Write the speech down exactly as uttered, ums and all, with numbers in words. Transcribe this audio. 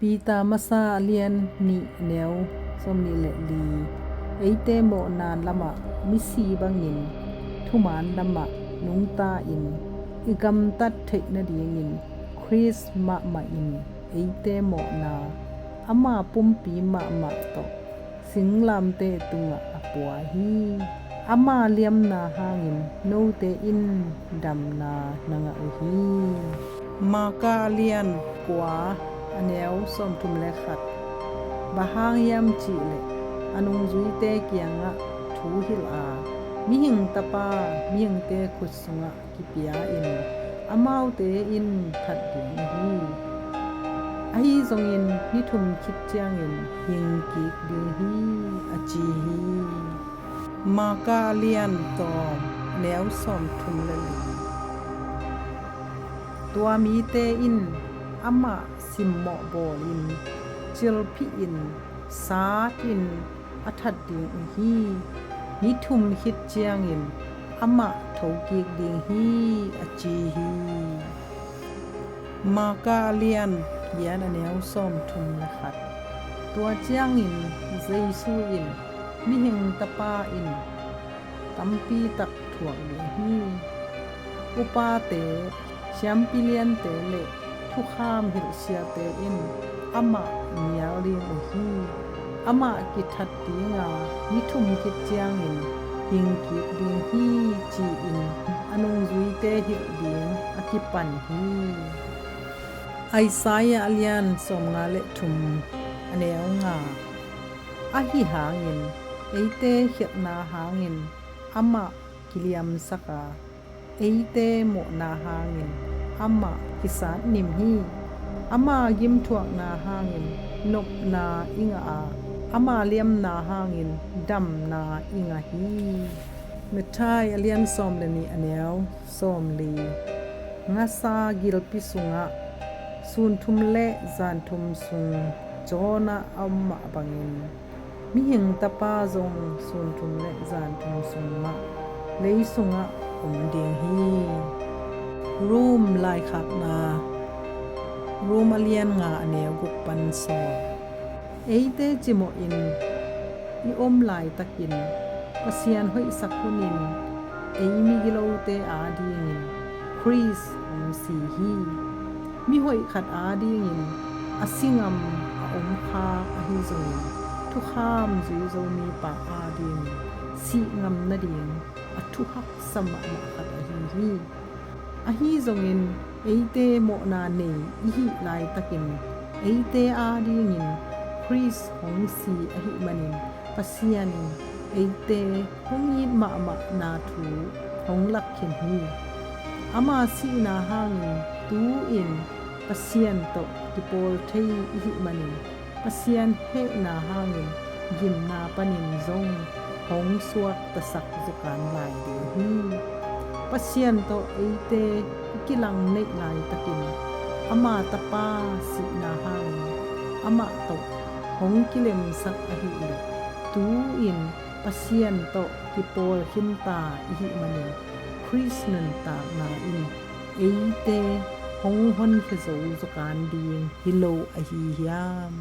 Peter masa a lian nih a neu sawmnih le li. Eite mawhna lamah misi bangin thuman lamah nungta-in i gamtat theih nadingin Khrist mahmah in eite mawhna ama pumpi mahmah tawh singlamteh tungah a pua hi. Ama liamna hangin note in damna na ngah uh hi. Marka a lian kua a neu sawmthum le khat. Bang hang hiam cihleh a nungzuite kiangah thu hilh a, Mihing Tapa mihingte khut sungah kipia-in amaute in that ding uh hi. Ahi zongin ni thum khit ciangin hing kik ding hi, a ci hi. Marka a lian tawm a neu sawmthum le li. Tua mite in amah simmawh bawlin, cilphihin, satin a that ding uh hi. Ni thum khit ciangin amah thokik ding hi, a ci hi. Marka a lian giat a neu sawmthum le khat. Tua ciangin Jesu in Mihing Tapa in tampi tak thuak ding hi. Upate, siampi liante le thukham hilhsiate in amah nial ding uh hi. Amah kithat dinga ni thum khit ciangin hing kik ding hi, ci-in a nungzuite hilh ding a kipan hi. Isaiah a lian sawmnga le thum a neu nga. Ahi hangin eite khialhna hangin amah kiliamsak a, eite mawhna hangin amah kisatnim hi. Ama gimthuakna hangin nopna i ngah a, ama liamna hangin damna i ngah hi. Matthai a lian sawm le nih a neu sawmli. Ngasa gilpi sungah sun thum le zan thum sung Jonah a om mah bangin Mihing Tapa zong sun thum le zan thum sung mah lei sungah om ding hi. Rom laikhakna, Rom a lian nga a neu guk pan sawm. Eite cimawhin i om laitakin Pasian hoihsak hunin ei migilote adingin Khrist hong si hi. Mihoih khat adingin a si ngam a om kha ahi zongin, thukham zui zo mipa adingin sih ngam nading a thuhaksa mahmah khat ahi hi. Ahi zongin eite mawhna nei i hih laitakin eite adingin Khrist hong si ahih manin Pasian in eite hong it mahmahna thu hong lakkhin hi. Ama sihna hangin tu-in Pasian tawh kipawl thei i hih manin Pasian hehna hangin gimna panin zong hong suaktasak zakan lai ding hi. Pasian tawh eite i kilang neih laitakin ama Tapa sihna hangin amah tawh hong kilemsak ahileh tu-in Pasian tawh kipawl khinta i hih manin Khrist nuntakna in eite hong honkhia zo zakan ding hi lo ahi hiam?